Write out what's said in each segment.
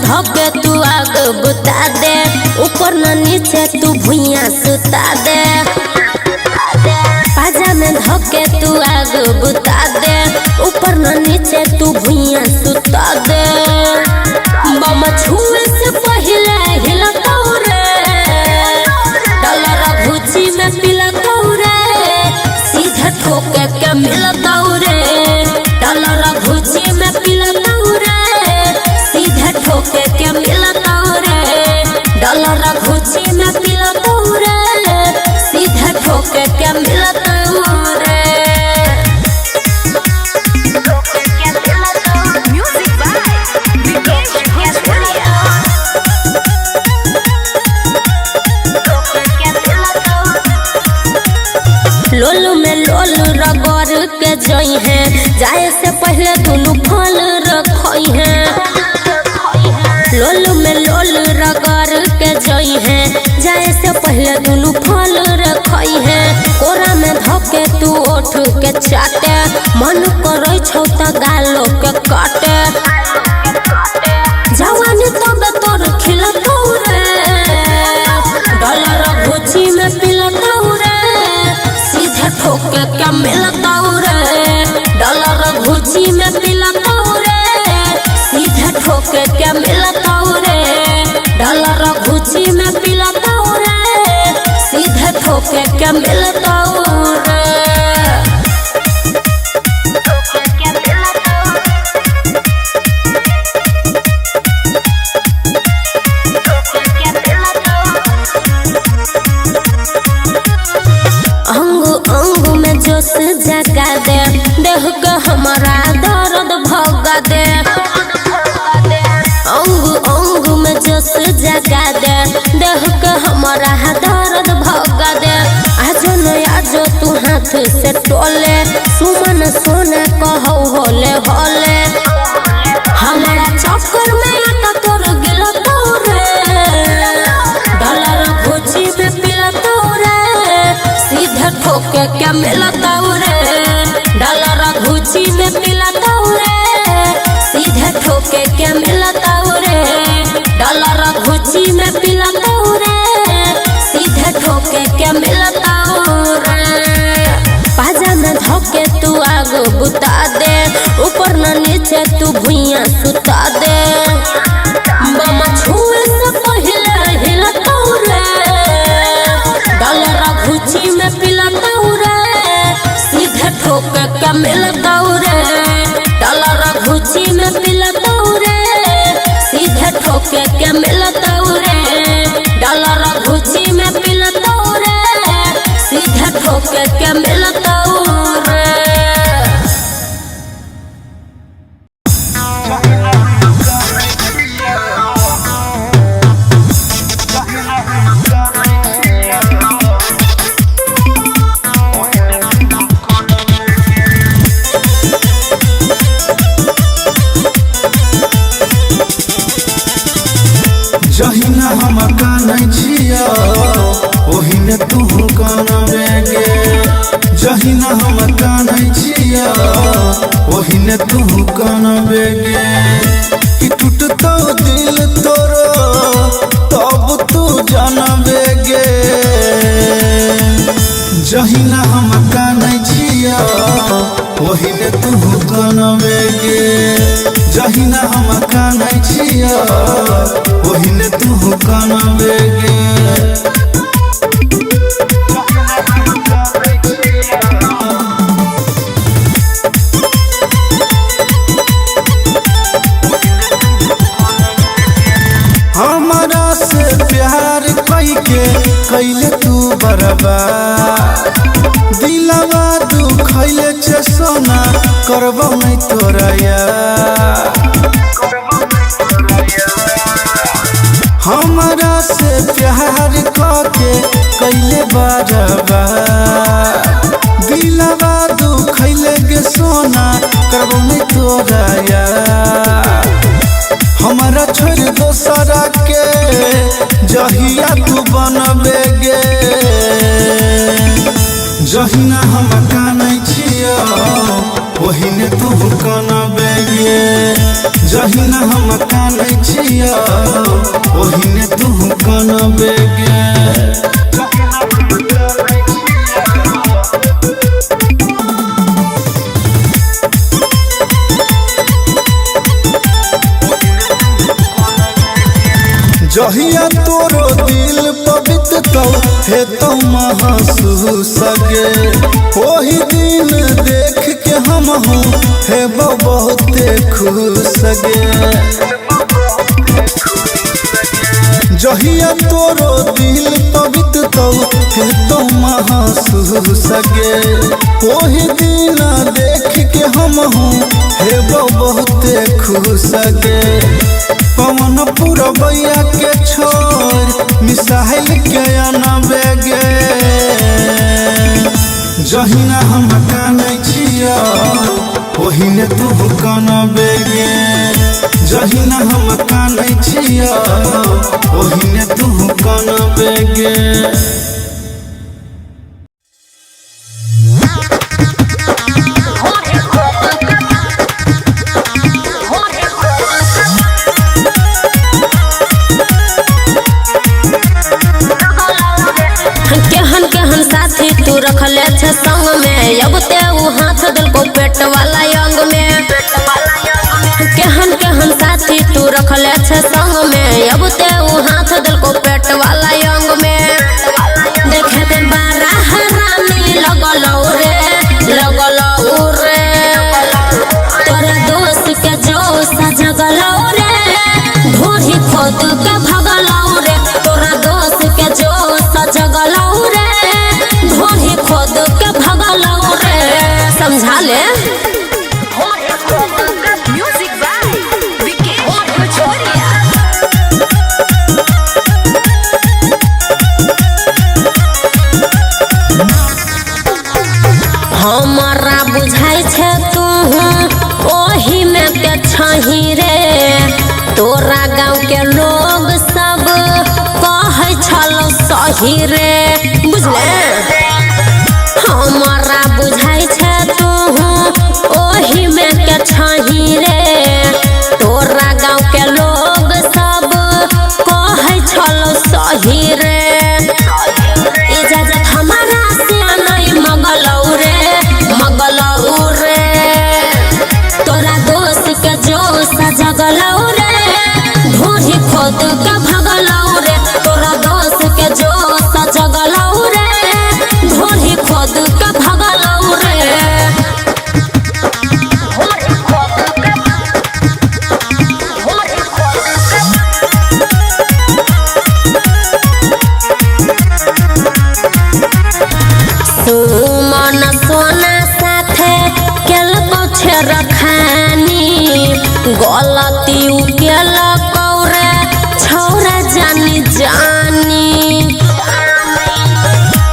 धके तू आग बुता दे, ऊपर न नीचे तू भुइया सुता दे। पाजा में धके तू आग बुता दे, ऊपर न नीचे तू भुइया सुता दे। बम छुए से पहले हिलतौ रे, डलर भुची में पिलतौ रे, सीधे ठोके के मिलतौ रे। डलर भुची में पिलतौ रे, सीधे ठोके के मिलतौ रे। डलर भुची में पिलतौ रे, सीधे ठोके के मिलतौ रे। Music by Vikesh Bhojpuria. लोलू में लोलू रगड़ के जई है, जाए से पहले दुनू फल रखई है। लोलू में लोलू रगड़ के जई है, जाए से पहले दुनू फल रखई है। कोरा में धके तू ओठ के चाटे, मन करे छौ त गालो के काटे। जवानी तब तोर खिलतौ रे, डलर घुची में पिलतौ रे, सीधे ठोके के मिलतौ रे। डलर घुची में पिलतौ रे, सीधे ठोके के मिलतौ रे। डलर घुची में पिलतौ रे, सीधे ठोके के मिलतौ रे। अंग अंग में जोश जगा दे, देह के हमारा दर्द भगा दे। अंग अंग में जोश जगा दे, देह के हमारा दर्द भगा दे। आजो न आजो तू हाथ से टोले, सुमन सोना कहो होले होले। हमारा चक्कर में आटा तोर गिलतौ रे, डलर घुची में पिलतौ रे, सीधे ठोके के मिलतौ रे। डलर घुची में पिलतौ रे, सीधे ठोके के मिलतौ रे। डलर घुची में पिलतौ रे, सीधे ठोके के मिलतौ रे। पाजा में धके तू आग बुता दे, ऊपर न नीचे तू भुइया सुता दे। बम छुए से पहले हिलतौ रे, डलर घुची में पिलतौ रे, सीधे ठोके के मिलतौ रे। डलर घुची में पिलतौ रे, सीधे ठोके के मिलतौ रे। डलर घुची में पिलतौ रे, सीधे ठोके के मिलतौ रे। जहिना हम कानै छियो ओहिने तू कानबे गे। जहिना हम कानै छियो ओहिने तू कानबे गे। कि टूटतो दिल तोरो तब तू जानबे गे। जहिना हम कानै छियो ओहिने तू कानबे गे। जहिना हम कानै छियो ओहिने तू कानबे गे। हमारा से प्यार कइके कैले तू बर्बाद, दिलवा दुखैले छे सोना करबौ नै तोरा यार। हमारा से प्यार कके कैले बर्बाद, दिलवा दुखैले गे सोना करबौ नै तोरा यार। हमारा छोड़ दोसरा के जहिया तू बनबे गे। जहिना हम कानै छियो ओहिने तू कानबे गे। जहिना हम कानै छियो ओहिने तू कनबे गे। जहिया तोरो दिल पवित्र तो हे तो महसूस गे, ओही दिन देख के हम हूँ हे बहुते खुश गे। जहिया तोरो दिल पवित्र तो हे तो महसूस गे, ओही दिन देख के हम हूँ हे बहुते खुश गे। पवन पुरबैया के छोड़ मिसाइल के अनबे गे। जहिना हम कानै छियो ओहिने तू कनबे गे। जहिना हम कानै छियो ओहिने तू कनबे गे। केहन केहन साथी तू रखले छे संग में, अब ते ऊ हाथ दिल को पेट वाला अंग में। केहन केहन साथी तू रखले छे संग में, अब ते ऊ हाथ दिल को पेट वाला अंग में। देखे ते बारा हरामी लगलौ रे, लगलौ रे, तोरा दोस्त के जोश जगलौ रे, ढोरी खोद के भगलौ रे, तोरा दोस्त के जोश जगलौ रे, ढोरी खोद के भगलौ रे। समझा ले। Music by Vikesh Bhojpuria. हमरा बुझाइ छै तू ओही में के छही रे, तोरा गाँव के लोग सब कहै छलो सही रे, बुझले। हमरा बुझाइ छै तू ओही में के छही रे, तोरा गाँव के लोग सब कहै छलो सही रे। इजाजत हमारा से नहीं मगलौ रे, मगलौ रे, तोरा दोस्त के जोश जगलौ रे, ढोरी खोद के भगलौ रे, तोरा दोस्त के जोश जगलौ रे, ढोरी खोद के भगलौ रे। सुमन सोना साथे केलको छे रखानी, गलती उ केलको रे छौरा जानी जानी।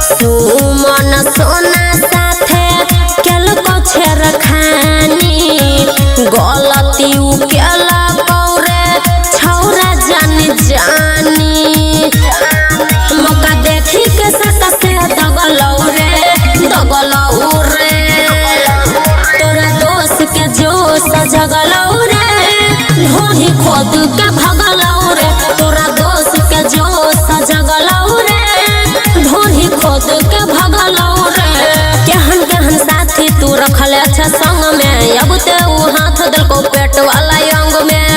सुमन सोना साथे केलको छे रखानी, गलती उ केलको रे छौरा जानी जानी। मौका देखी के सका से दगलौ रे, दगलौ रे, तोरा दोस्त के जोश जगलौ रे, ढोरी खोद के भगलौ रे, तोरा दोस्त के जोश जगलौ रे, ढोरी खोद के भगलौ रे। केहन केहन साथी तू रखले छे संग में, अब ते ऊ हाथ दिल को पेट वाला अंग में।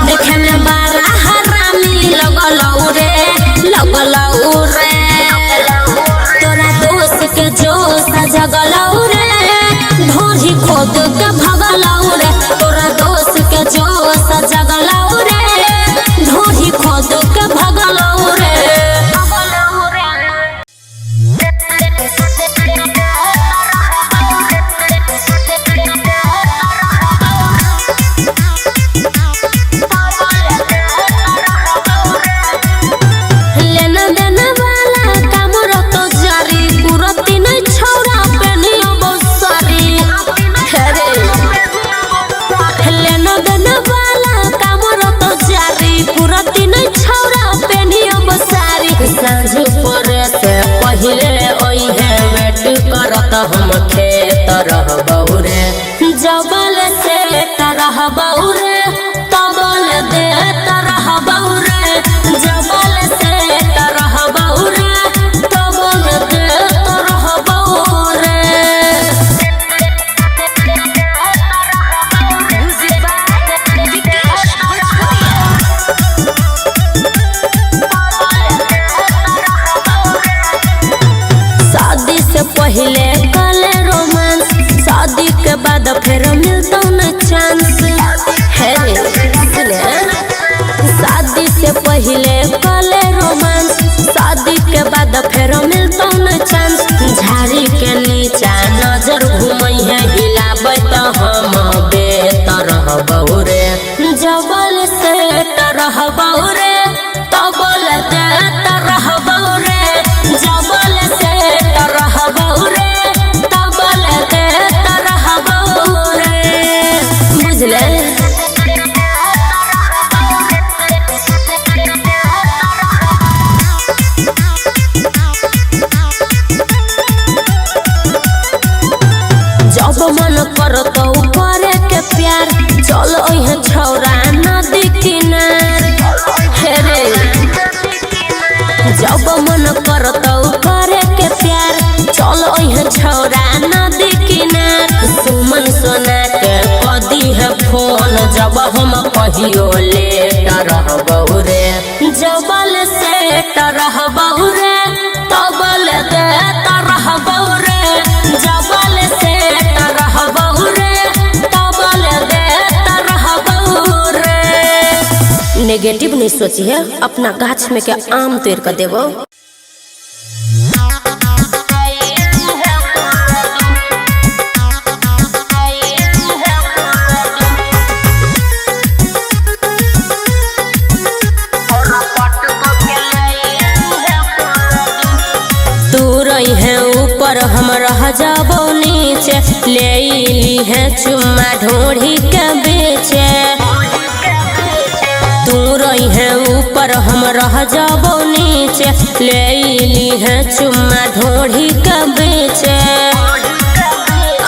देखे में बारा हरामी लगलौ रे, लगलौ रे, तोरा दोस्त के जोश जगलौ रे, ढोरी खोद के भगलौ रे, तोरा दोस्त के जोश जगलौ रे, ढोरी खोद के भगलौ रे। लेना देना वाला काम रतो जारी, कुरती नहीं छौरा पेनियो बहुत सारी। लेना देना वाला काम रतो जारी, कुरती नहीं छौरा पेनियो बहुत सारी। साँझ परे से पहिले ओइहे वेट करत हम खेत रहबौ रे, जबल से रहबौ रे। करतौ करे के प्यार, चल ओहे छौरा नदी किनार। हे रे जब मन करतौ करे के प्यार, चल ओहे छौरा नदी किनार। सुमन सोना के कदी है फोन, जब हम कहियो लेट रहबौ रे। जबल से रहबौ रे तबल दे रहबौ रे, जबल से रहबौ रे तबल दे रहबौ रे। नेगेटिव नहीं सोची है, अपना गाछ में के आम तोड़ कर देबो। है ऊपर हम रह जाबो नीचे, ले ली है चुम्मा ढोढ़ी के बेचे। तू रही है ऊपर हम रह जाबो नीचे, ले ली है चुम्मा ढोढ़ी के बेचे।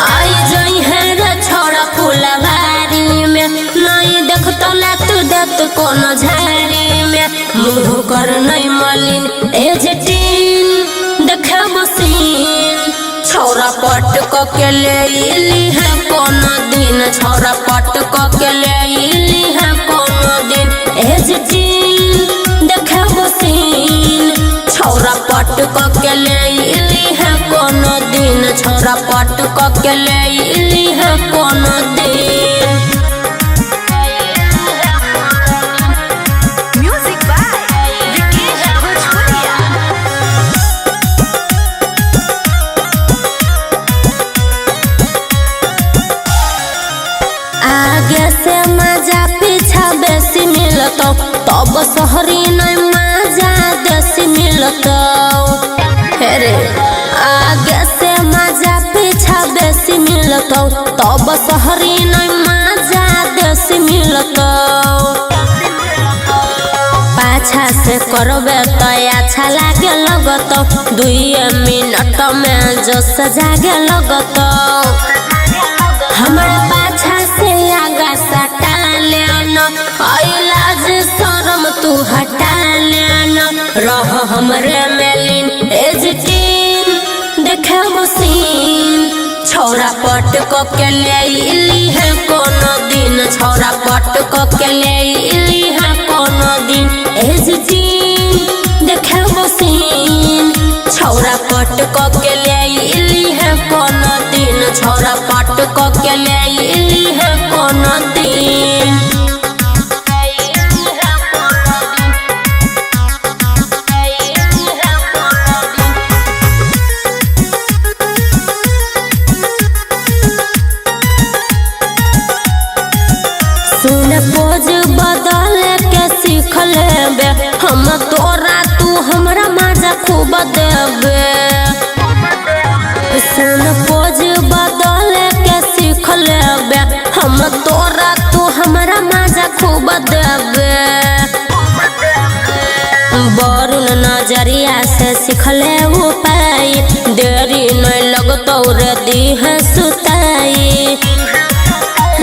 आई जाई है रे छोड़ा फुलवारी में, नहीं देखतो ना तू देत कोनो झाड़ी में। मुँह कर नहीं मलिन ए जटिन देखे मसीन, छौरा पट क के ले इली है कोनो दिन। छौरा पट क के ले इली है कोनो दिन, ए जटिन देखे मसीन। छौरा पट क के ले इली है कोनो दिन, छौरा पट क के ले इली है कोनो दिन। Music by Vikesh Bhojpuria. आगे से मजा पीछा बेसी मिलतो, तब शहरी नहीं मजा देसी मिलतो। हे रे आगे से मजा पीछा बेसी मिलतो, तब शहरी नहीं मजा देसी मिलतो। पाछा से करबे तो अच्छा लागे लगतो, 2 मिनट में जो सजागे लगतो। हमरा पाछा से आगा सटा लेना, इलाज शरम तू हटा लेना। रह हमरे मेलिन एजटीन देखे मसीन, छौरा पट क के ले इली है कोनो दिन। छौरा पट क के ले इली है कोनो दिन, एजटीन देखे मसीन। छौरा पट क के ले इली है कोनो दिन, छौरा पट क के ले इली है कोनो दिन। सुन पोज बदल के सीख लेबे, हम तोरा तू हमरा मजा खूब देबे। सुन पोज बदल के सीख लेबे, हम तोरा तू हमरा मजा खूब देबे। वरुण नजरिया से सीख ले उपाय, देरी नहीं लगतौ रे दीह सुताई।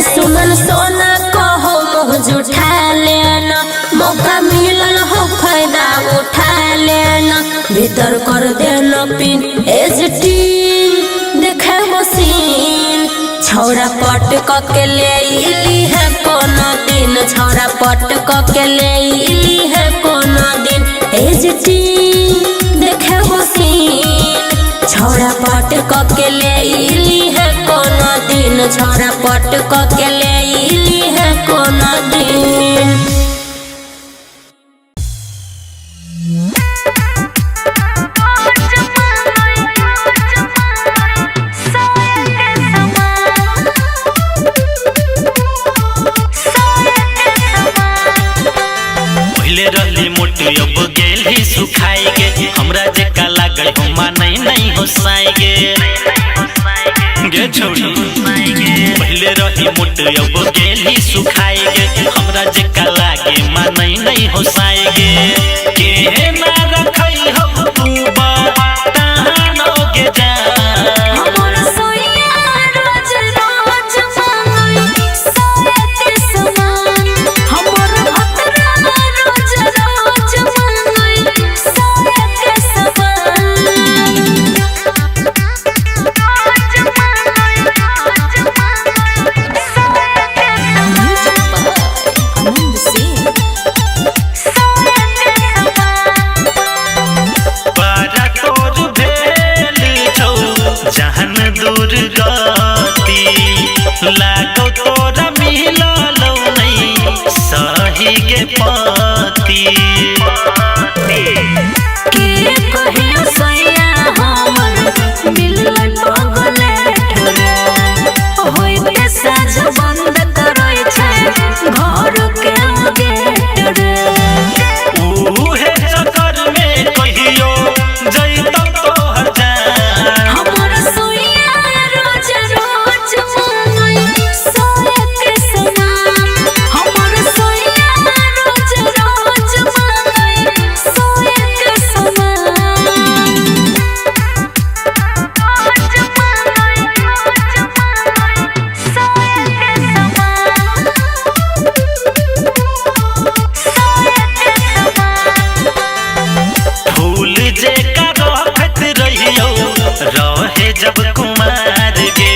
सुमन सोना कहो मुँह जुठा लेना, मौका मिलल हो फायदा उठा लेना। भीतर कर देना पिन एजटीन देखे मसीन, छौरा पट क के ले इली है कोनो दिन। छौरा पट क के ले इली है कोनो दिन, एजटीन देखे मसीन। छौरा पट क के ले इली है कोनो दिन, छौरा पट क के ले इली है कोनो दिन। पहले रहली मोटी अब गेली सुखाई गे, हमरा जेका लागल हुमा नहीं नहीं होसाई गे। गे छौड़ी पहले रही मोटी अब गेली सुखाई गे, हमरा जेका लागे मा नहीं नहीं होसाई गे। के ना रखई हो तू बा तानो गे जा, हमर सोइया रोज रोज के पति। के कहियो सैया हमर मिलल पगलेट रे, होइते साँझ बंद करै छै घर के गेट रे। उहे चक्कर में कहियो जइतौ तोहर जान। हमर सोइया रोज रोज मांगै सोए के समान, हमर सोइया रोज रोज मांगै सोए के समान। रोज मांगै रोज मांगै सोए के समान, सोए के समान। फूल जेका रखत रहियो रहे जब कुमार गे,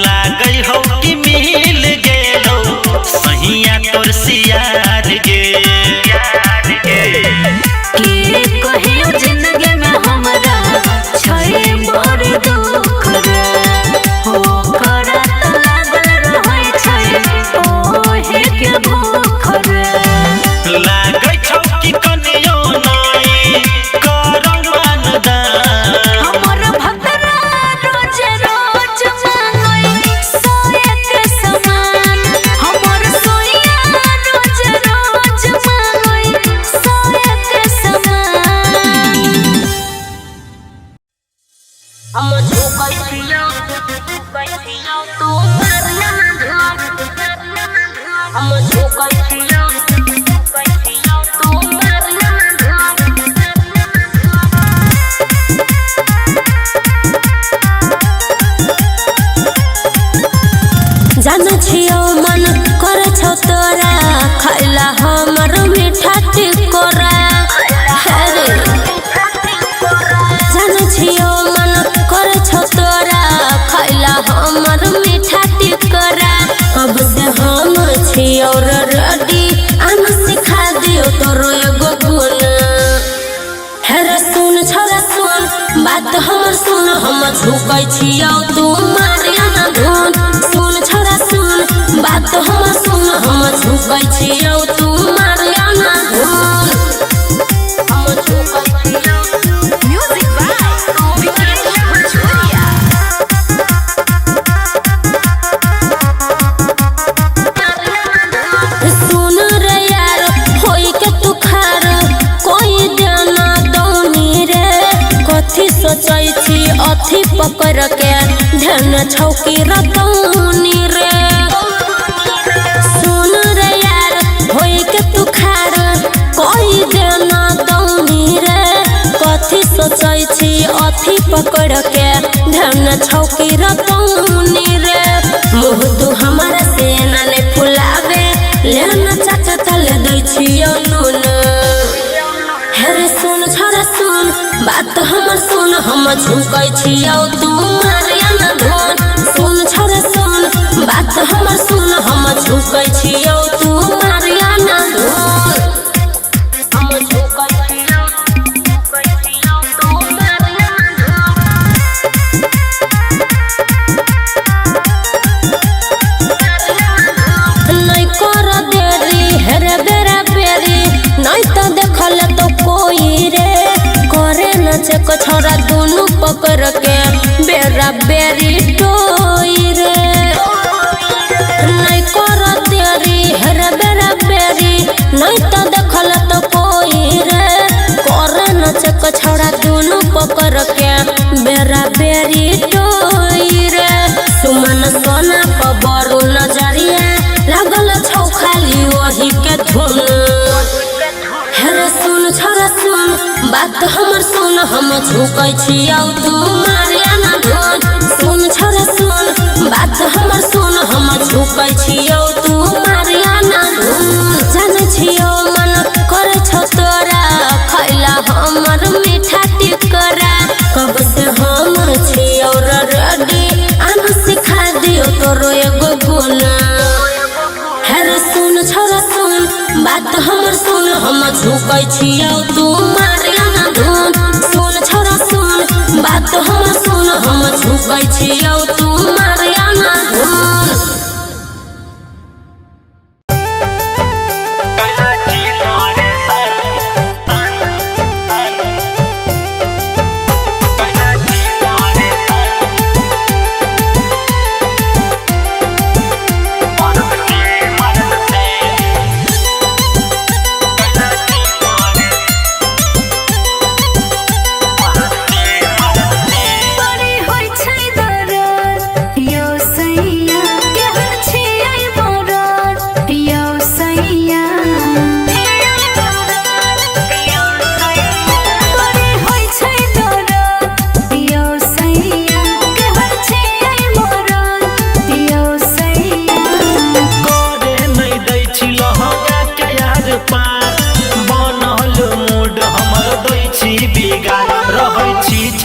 लागै हो कि मिल गेलो सहिया तोर सियार गे। के कहियो जिंदगी में हमरा छै बड़ दुख रे, ओकरा त लागल रहै छै ओहे के भूख रे। लागै छौ कि कनियो नाई करौ मानदान। हमर भतरा रोज रोज मांगै सोए के समान, हमर सोइया रोज रोज मांगै सोए के समान। हम झुकै छियौ तू मारना धर, हम झुकै छियौ तू मारना धर। जानै छियौ मन करै छौ तोरा खैला हमर मीठा टिकोरा। हे रे जानै छियौ मन करै छौ तोरा खैला हमर मीठा टिकोरा। कब से हम छियौ रे रेडी आन सिखा दियौ तोरो एगो गुण। हे रे सुन छोरा सुन बात हमर सुन, हम झुकै छियौ तू मारिया ना धुन। सुन छोरा सुन बात हमर सुन, हम झुकै छियौ तू मारिया ना धुन। हम झुकै छियौ। Music by Vikesh Bhojpuria. सुन रे यार होई के तू खार कोई देना दौनी रे, कथी सोचै छी अथी पकड़ के ध्यान छौकी रतौनी रे। सुन रे यार होई के तू खार कोई देना दौनी रे, कथी सोचै छी अथी पकड़ के ध्यान छौकी रतौनी रे। मुँह तू हमारा से ना ने फुलावे लेना चाचा तले दै छियौ नून। हे रे सुन छोरा सुन बात हमर सुन, हम झुकै छियौ तू मारिया ना धुन। सुन छोरा सुन बात हमर सुन, हम झुकै छियौ तू मारिया ना धुन। हम झुकै छियौ तू मारिया ना धुन। नहीं कर देरी हेरे बेरा बेरी, नहीं तो देखल तो कोई रे। करे न चेक छोरा दोनों पकड़ के बेरा बेरी टोई रे। नहीं कर देरी हेरे बेरा बेरी, नहीं तो देखल तो कोई रे। करे न चेक छोरा दोनों पकड़ के बेरा बेरी टोई रे। सुमन सोना पबरू नजरिया लागल छौ खाली ओही के धुन। हे रे सुन छोरा सुन बात हमर सुन, हम झुकै छियौ तू मारिया ना धुन। सुन छोरा सुन बात हमर सुन, हम झुकै छियौ तू मारिया ना धुन। जानै छियौ मन करै छौ तोरा खैला हमर मीठा टिकोरा। कब से हम छियौ रे रेडी आन सिखा दियौ तोरो एगो गुण। हे रे सुन छोरा सुन बात हमर सुन, हम झुकै छियौ तू मारिया ना धुन। सुन छोरा सुन बात हमर सुन, हम झुकै छियौ तू मारिया ना धुन।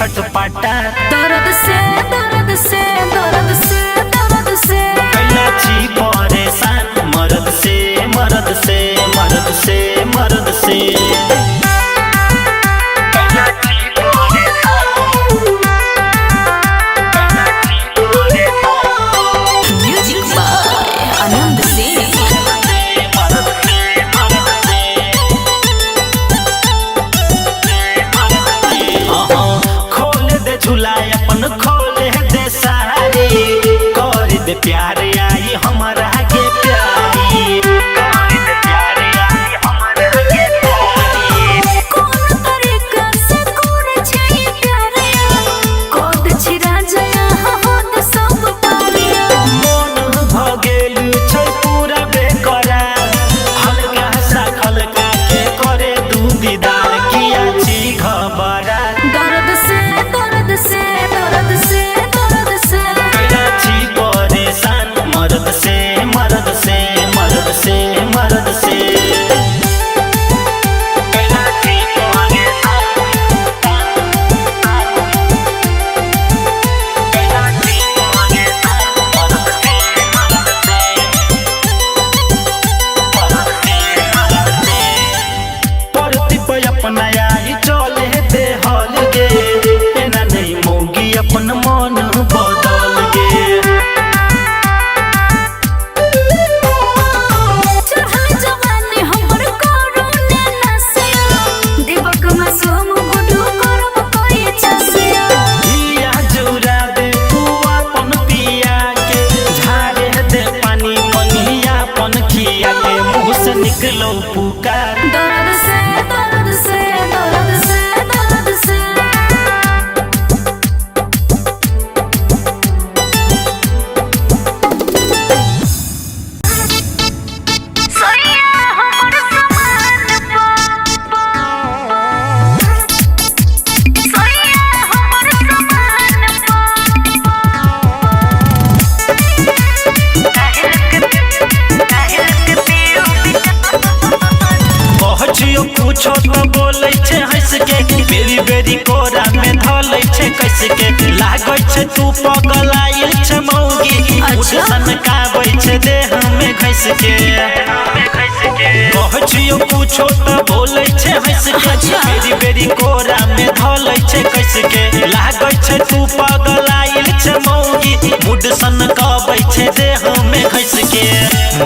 छटपटा। दर्द से दर्द से दर्द से दर्द से कैला छी परेशान मर्द से मर्द से मर्द से मर्द से। Music by Anand Singh. खोल दे झूला अपन खोल दे सारी, कर दे प्यार आई हमारा के प्यारी, कर दे प्यार आई हमारा के प्यारी। कोन तरीका से कोन छै प्यारे, कोद छी राजा होद सब पारिया। मन भ गेल छै पूरा बेकरार, हल्का सा खलका के करे दू दीदार। किया छी घबरा दर्द से दर्द से दर्द से दर्द से कैला छी परेशान मर्द से मर्द से मर्द से मर्द से। कैला छी परेशान कैला छी परेशान मर्द से मर्द से मर्द से मर्द से। परती पे अपना आई चले दे हल गे, एना नहीं मौगी अपन मन बदल गे। चढ़ल जवानी हमर करुणा नसिया, दीपक मासूम गुडू करब कोई चसिया। पिया जुरा दे तू अपन पिया के, झारे दे पानी पनिया अपन खिया के। मुँह से निकलो पुकार दर्द से दर्द से दर्द से दर्द से। सोया हमर समान पा, सोया हमर समान पा। पहुँचियो कुछो तो बोलै छै हंस के, बेरी बेरी कोरा में धलै छै कस के। लागै छै तू पगलाइल छै मौगी, अच्छा। सनकाबै छै देह में घस के। पहुँचियो कुछो तो बोलै छै हंस के, अच्छा। बेरी बेरी कोरा में धलै छै कस के। लागै छै तू पगलाइल छै मौगी, मुड सनकाबै छै देह में घस के।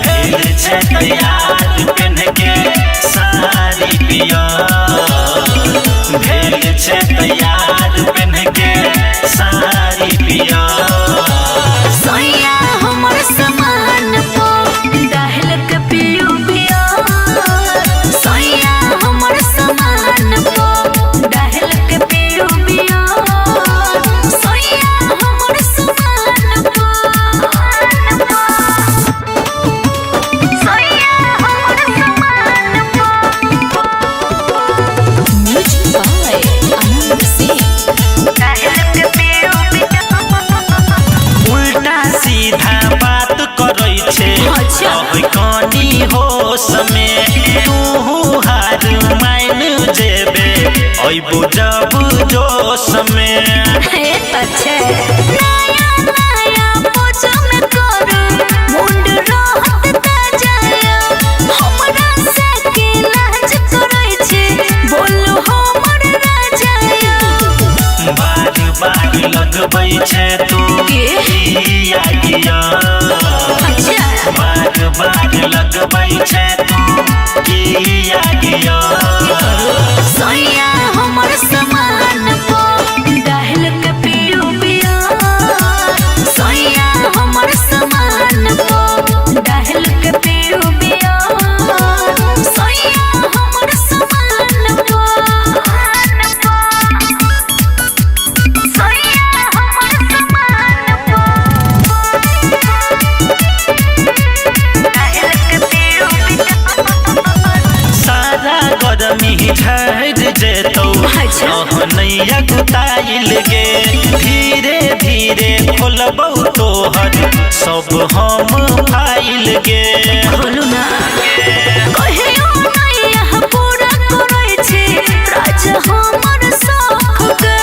भेल छै तैयार पेन्ह के साड़ी पिया, भेल छै तैयार पेन्ह के साड़ी पिया। सोया हमर समान पो दाहल के पियो पिया, सोया हमर समान पो दाहल के पियो पिया, सोया हमर समान पो, सोया हमर समान पो। Music by Anand Singh. दाहल के पियो पिया। उल्टा सीधा बात करै छै अच्छा। कहै कनी होश में, तू हार मान जेबे अइबो जब जोश में। अच्छा नया नया पोछा में करू मुंड रहत ताजाया, हमरा से के लाज करै छै बोलू हमर राजाया। बार बार लगबै छै तू के? किया गिया, अच्छा बार बार लगबै छै तू किया गिया। सोया हमर समान पो दाहल के पियो पिया, सोया हमर समान पो दाहल के पियो पिया, सोया हमर समान पो, सोया हमर समान पो दाहल के पियो पिया। सारा गरमी झड़ जेतौ अच्छा। नैया गुताइल गे, धीरे धीरे खोलबौ तोहर सब हम फाइल गे। बोलू ना कहियो नहीं पूरा करै छै राज हमर शौख के।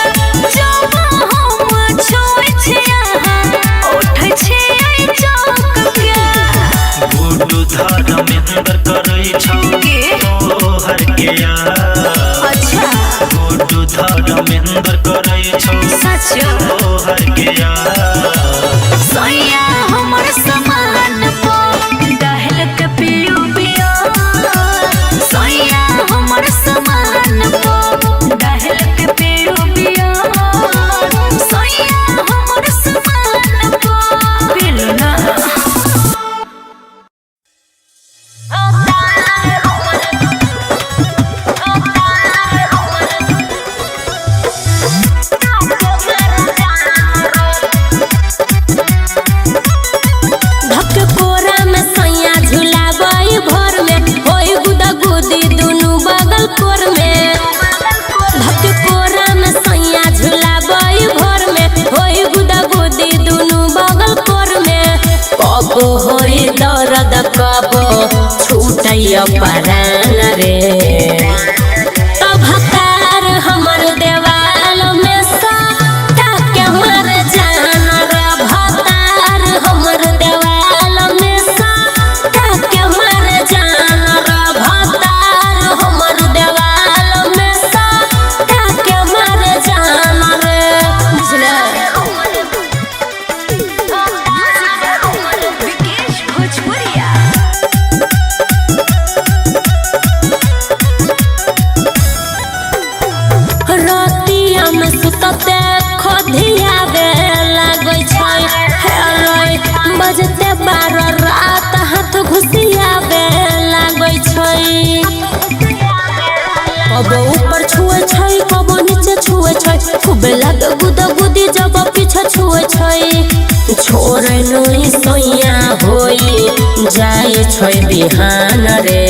कब होई दर्द कब छूटै परान रे। तब भतार हमर देवाल में सटा के मर जान रे, भतार हमर देवाल में सटा के मर जान रे, भतार हमर देवाल में सटा के मर जान रे। बुझले? विकेश भोजपुरिया। रतिया में सुतते खधियावे लागै छै, हे रे बजते 12 रात हाथ घुसियावे लागै छै। कबो ऊपर छुए छै कबो नीचे छुए छै, खूबे लागे गुदा गुदी जब पीछे छुए छै। छोड़ै नहीं सोइया होई जाय छै बिहान रे।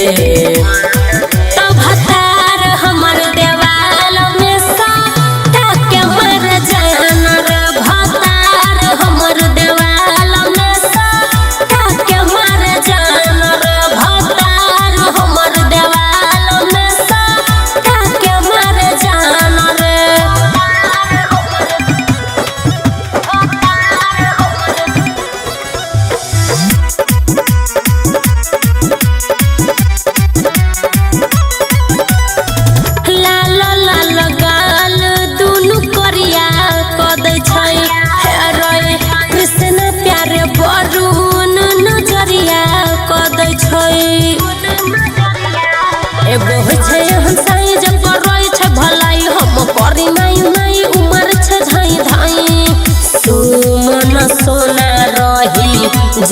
तब भतार हमर देवाल में सटा के मर जान रे, भतार हमर देवाल में सटा के मर जान रे, भतार हमर देवाल में सटा के मर जान रे। लाल लाल गाल दुनु करिया क दै छै, हे रे कृष्ण प्यारे वरुण नजरिया क दै छै। एगो होइ छै एहन साई जे करै छै भलाई, हम करी माई माई उमर छै धाई धाई। सुमन सोना रही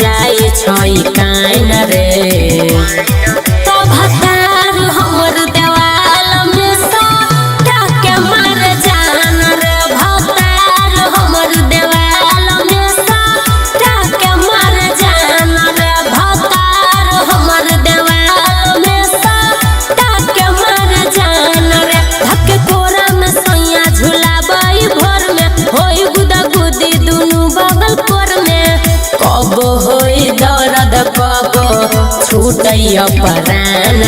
जाइ छै काइन रे। तब भतार हमर देवाल में सटा के मर जान रे, भतार हमर देवाल में सटा के मर जान रे, भतार हमर देवाल में सटा के मर जान रे। धक्के कोरा में सैया झुलाबै भोर में, होई गुदा गुदी दुनू बगल कोर में। कब होई दर्द कब छूटै परान